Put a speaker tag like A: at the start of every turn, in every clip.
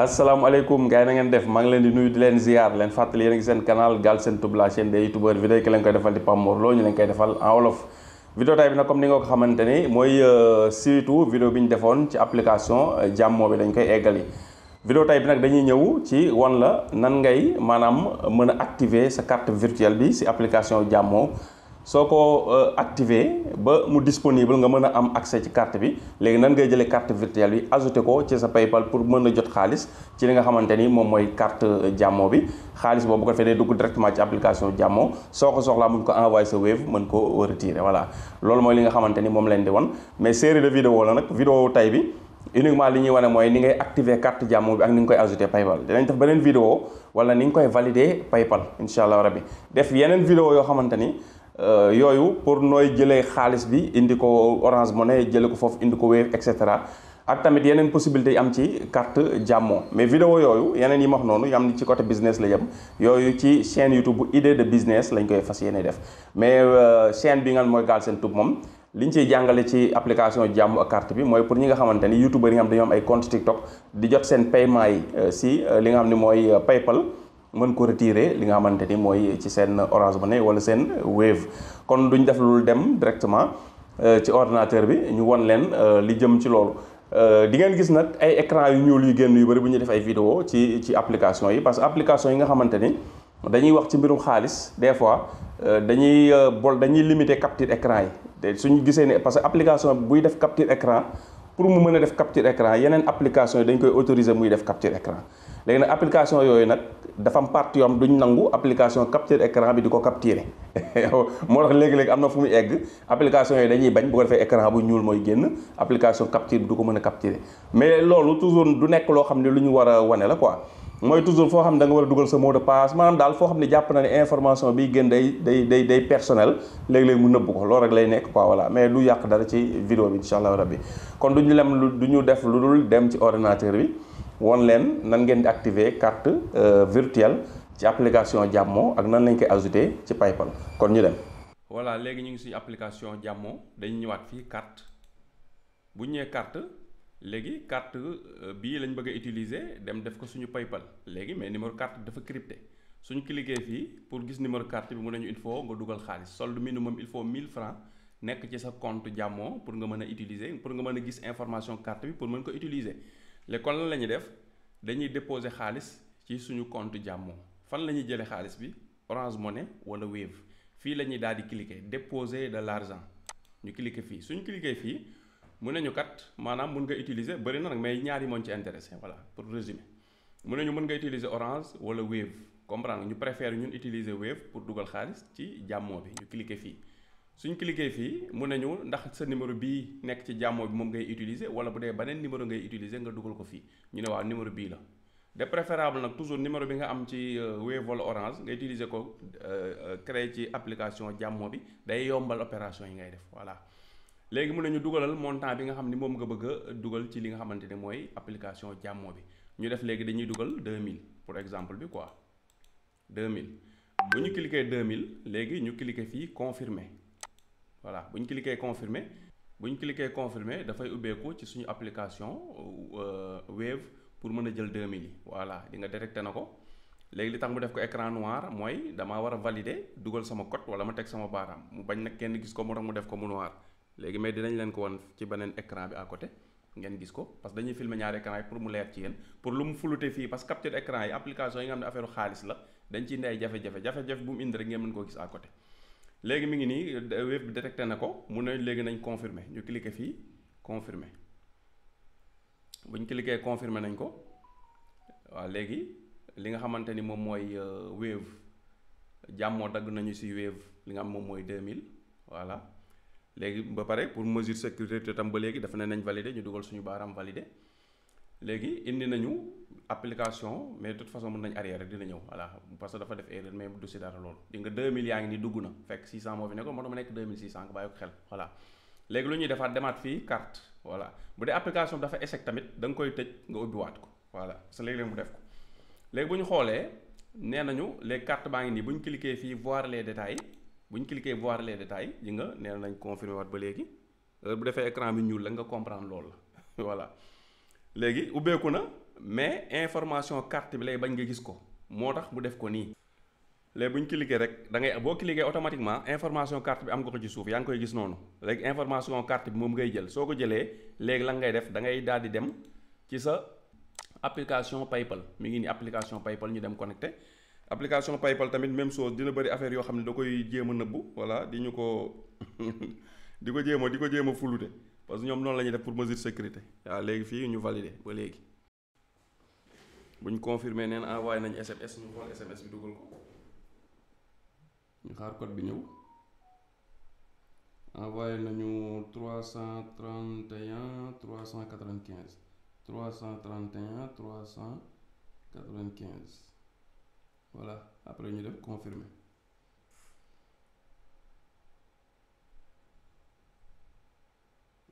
A: asalaamaaleykum gars yi na ngeen def maa ngi leen di nuyu di leen ziar leen fàttali yéen a ngi seen canal Galsen Tube la chaîne des youtubeurs vidéo ki leen koy defal di Pape Mor Lo ñu leen koy defal en wolof. vidéo tay bi nag comme ni nga ko xamante ni mooy surtout vidéo bi ñu defoon ci application Jammo bi dañ koy eggali. vidéo tay bi nag dañuy ñëw ci wan la nan ngay maanaam mën a activer sa carte virtuelle bi si application Jammo. soo ko activé ba mu disponible nga mën a am accès ci carte bi léegi nan ngay jëlee carte virtuelle bi ajouté ko ci sa PayPal pour mën a jot xaalis ci li nga xamante ni moom mooy carte Jammo bi xaalis boobu bu ko defee day dugg directement ci application Jammo soo ko soxlaa mun ko envoyé sa Wave mën ko retirer voilà loolu mooy li nga xamante ni moom leen di wan mais série de vidéo la nag vidéo tay bi uniquement li ñuy wane mooy ni ngay activer carte Jammo bi ak ni nga koy ajouté PayPal dinañ def beneen vidéo wala ni nga koy valider PayPal incha allah rabbi def yeneen vidéo yoo xamante ni yooyu pour nooy jëlee xaalis bi indi ko Orange Money jëlee ko foofu indi ko Wave et cetera ak tamit yeneen possibilités yi am ci carte Jammo mais vidéo yooyu yeneen yi ma wax noonu yam ni ci côté business la jëm yooyu ci chaîne YouTube bu idée de business lañ koy fas yéene def mais chaîne bi nga mooy Galsen Tube moom li ñu ciy jàngale ci application Jammo ak carte bi mooy pour ñi nga xamante ni youtubeurs yi nga xam dañoo am ay compte TikTok di jot seen paiement yi si li nga xam ne mooy PayPal mën ko retirer li nga xamante ni mooy ci seen Orange Money wala seen Wave kon duñ def lu dem directement ci ordinateur bi ñu won leen li jëm ci loolu di ngeen gis nag ay écran yu ñuul yu génn yu bëri bu ñuy def ay vidéo ci application yi parce que application yi nga xamante ni dañuy wax ci mbirum xaalis des fois dañuy limiter capture écran yi te suñu gisee ne parce que application buy def capture écran pour mu mën a def capture écran yeneen application yi dañ koy autoriser muy def capture écran léegi nag application yooyu nag dafa am partie yoo xam duñ nangu application capture écran bi di ko capturer moo tax léegi-léegi am na fu muy egg application yooyu dañuy bañ bu ko defee écran bu ñuul mooy génn application capture bi du ko mën a capturer mais loolu toujours du nekk loo xam ne lu ñu war a wane la quoi mooy toujours foo xam ne da nga war a dugal sa mot de passe maanaam daal foo xam ne jàpp na ne information bi gën day personnel léegi-léegi mu nëbb ko loolu rek lay nekk quoi voilà mais lu yàq dara ci vidéo bi incha allah rabbi kon duñu def lu dul dem ci ordinateur bi won leen nan ngeen di activer carte virtuelle ci application Jammo ak nan lañ koy ajouter ci PayPal kon ñu dem. voilà léegi ñu ngi suñu application Jammo dañu ñëwaat fii carte bu ñëwee carte léegi carte bii lañ bëgg a utiliser dem def ko suñu PayPal léegi mais numéro carte dafa crypté suñu cliquer fii pour gis numéro carte bi mu nañu il faut nga dugal xaalis solde minimum il faut 1000 francs nekk ci sa compte Jammo pour nga mën a utiliser pour nga mën a gis information carte bi pour mën ko utiliser. léegi kon lan la ñuy def dañuy déposer xaalis ci suñu compte Jammo fan la ñuy jëlee xaalis bi Orange Money wala Wave fii la ñuy daal di cliquer déposer de l'argent ñu cliquer fii suñu cliquer fii mun nañu kat maanaam mun nga utiliser bëri na nag mais ñaar yi moo ci intéressé voilà pour résumer mun nañu mën nga utiliser Orange wala Wave comprendre ñu préfère ñun utiliser Wave pour dugal xaalis ci Jammo bi ñu cliquer fii. suñ cliquer fii mun nañu ndax sa numéro bii nekk ci Jammo bi moom ngay utiliser wala bu dee beneen numéro ngay utiliser nga dugal ko fii ñu ne waaw numéro bii la de préférable nag toujours numéro bi nga am ci Wave wala Orange nga utiliser ko créer ci application Jammo bi day yombal opération yi ngay def voilà léegi mun nañu dugalal montant bi nga xam ni moom nga bëgg a dugal ci li nga xamante ne mooy application Jammo bi ñu def léegi dañuy dugal 2000 pour exemple bi quoi 2000 bu ñu cliquer 2000 léegi ñu cliquer fii confirmer voilà bu ñu cliquer confirmer dafay ubbeeku ci suñu application Wave pour mën a jël 2000 yi voilà di nga détecté na ko léegi li tax mu def ko écran noir mooy damaa war a valider dugal sama code wala ma teg sama baaraam mu bañ nag kenn gis ko moo tax mu def ko mu noir léegi mais dinañ leen ko won ci beneen écran bi à côté ngeen gis ko parce que dañuy filmer ñaari écran yi pour mu leer ci yéen pour lu mu flouter fii parce que capture écran yi application yi nga xam ne affaire xaalis la dañ ciy ndey jafe-jafe bu mu indi rek ngeen mën koo gis à côté léegi mi ngi nii Wave bi détecté na ko mu ne léegi nañ confirmer ñu cliquer fii confirmer bu ñu cliquer confirmer nañ ko waaw léegi li nga xamante ni moom mooy Wave Jammo dagg nañu ci Wave li nga xam moom mooy 2000 voilà léegi ba pare pour mesure sécurité tam ba léegi dafa ne nañ valider ñu dugal suñu baaraam valider léegi indi nañu application mais de toute façon mën nañ arrière rek dina ñëw voilà parce que dafa def erreur mais du si dara loolu di nga 2000 yaa ngi ni dugg na fekk 600 moo fi nekkoon moo tax ma nekk 2600 nga bàyyi ko xel voilà léegi lu ñuy defaat demaat fii carte voilà bu dee application bi dafa échec tamit da nga koy tëj nga ubbiwaat ko voilà parce que léegi-léegi mu def ko léegi bu ñu xoolee nee nañu les cartes baa ngi nii bu ñu cliquer fii voir les détails bu ñu cliquer voir les détails yi nga nee nañ confirmer waat ba léegi bu defee écran bi ñuul la nga comprendre loolu la voilà léegi ubbeeku na mais information carte bi lay bañ nga gis ko moo tax mu def ko nii. léegi bu ñu cliquer rek da ngay boo cliquer automatiquement information carte bi am nga ko ci suuf yaa ngi koy gis noonu léegi information carte bi moom ngay jël soo ko jëlee léegi lan ngay def da ngay daal di dem ci sa application PayPal mi ngi ni application PayPal ñu dem connecté. application PayPal tamit même chose dina bëri affaire yoo xam ne da koy jéem a nëbbu voilà di ñu ko di ko jéem a fulute parce que ñoom noonu la ñuy def pour mesure sécurité waaw léegi fii ñu validé ba léegi bu ñu confirmé neen envoyé nañu SMS ñu xool SMS bi dugal ko ñu xaar code bi ñëw envoyé nañu 331 395 331 395 voilà après ñu def confirmer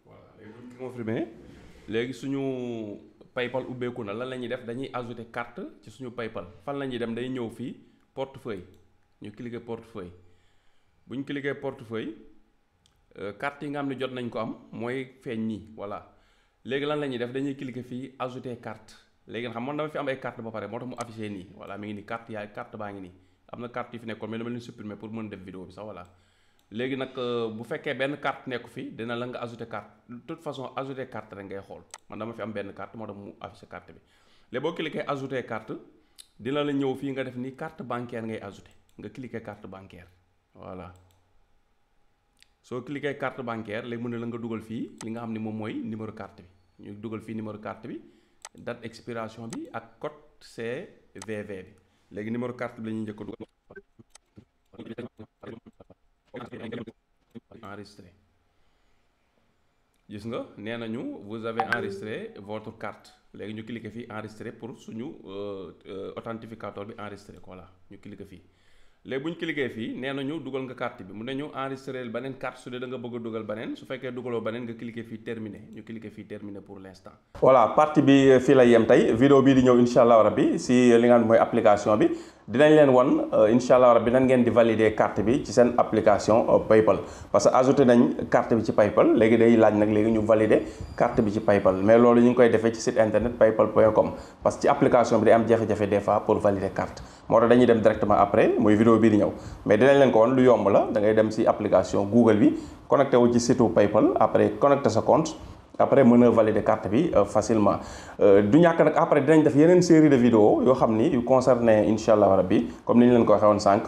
A: voilà léegi bu ñu confirmer léegi suñu PayPal ubbeeku na lan la ñuy def dañuy ajouter carte ci suñu PayPal fan la ñuy dem day ñëw fii portefeuille ñu cliquer portefeuille bu ñu cliquer portefeuille carte yi nga xam ne jot nañ ko am mooy feeñ nii voilà léegi lan la ñuy def dañuy cliquer fii ajouter carte léegi nag xam man dama fi am ay carte ba pare moo tax mu affiché nii voilà mi ngi nii carte baa ngi nii am na carte yi fi nekkoon mais dama leen supprimer pour mën def vidéo bi sax voilà léegi nag bu fekkee benn carte nekku fi dina la nga ajouter carte de toute façon ajouter carte rek ngay xool man dama fi am benn carte moo tax mu affiché carte bi léegi boo cliquer ajouter carte dina la ñëw fii nga def ni carte bancaire ngay ajouter nga cliquer carte bancaire voilà soo cliquer carte bancaire léegi mën na la nga dugal fii li nga xam ne moom mooy numéro carte bi ñu dugal fii numéro carte bi date expiration bi ak code CVV bi léegi numéro carte bi la ñuy njëkk a dugal enregistré gis nga nee nañu vous avez enregistré votre carte léegi ñu cliquer fii enregistré pour suñu authentificateur bi enregistré ko voilà ñu cliquer fii léegi bu ñu cliquer fii nee nañu dugal nga carte bi mun nañu enregistrer beneen carte su dee da nga bëgg a dugal beneen su fekkee dugaloo beneen nga cliquer fii terminer ñu cliquer fii terminer pour l'instant. voilà partie bi fii la yem tey vidéo bii di ñëw incha allah rabbi si li nga xam mooy application bi dinañ leen wan incha allah rabbi nan ngeen di valider carte bi ci seen application PayPal parce que ajouté nañ carte bi ci PayPal léegi day laaj nag léegi ñu valider carte bi ci PayPal mais loolu ñu ngi koy defee ci site internet paypal.com parce que ci application bi day am jafe-jafe des fois pour valider carte moo tax dañuy dem directement après mooy vidéo bii di ñëw mais dinañ leen ko wan lu yomb la da ngay dem si application Google bi connecté wu ci site PayPal après connecté sa compte après mën a valider carte bi facilement du ñàkk nag après dinañ def yeneen série de vidéos yoo xam ni yu concerné incha allah rabbi comme ni ñu leen ko waxee woon sànq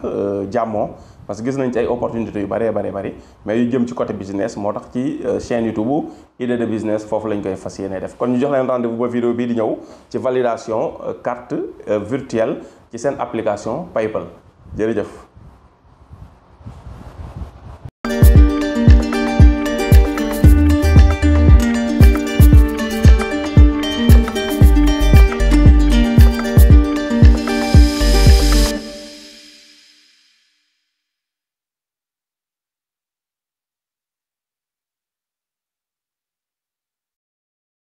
A: jàmmoo parce que gis nañ ci ay opportunités yu bëree bëri mais yu jëm ci côté business moo tax ci chaîne YouTube idée de business foofu lañ koy fas yéene def kon ñu jox leen rendez-vous ba vidéo bii di ñëw ci validation carte virtuelle ci seen application PayPal jërëjëf.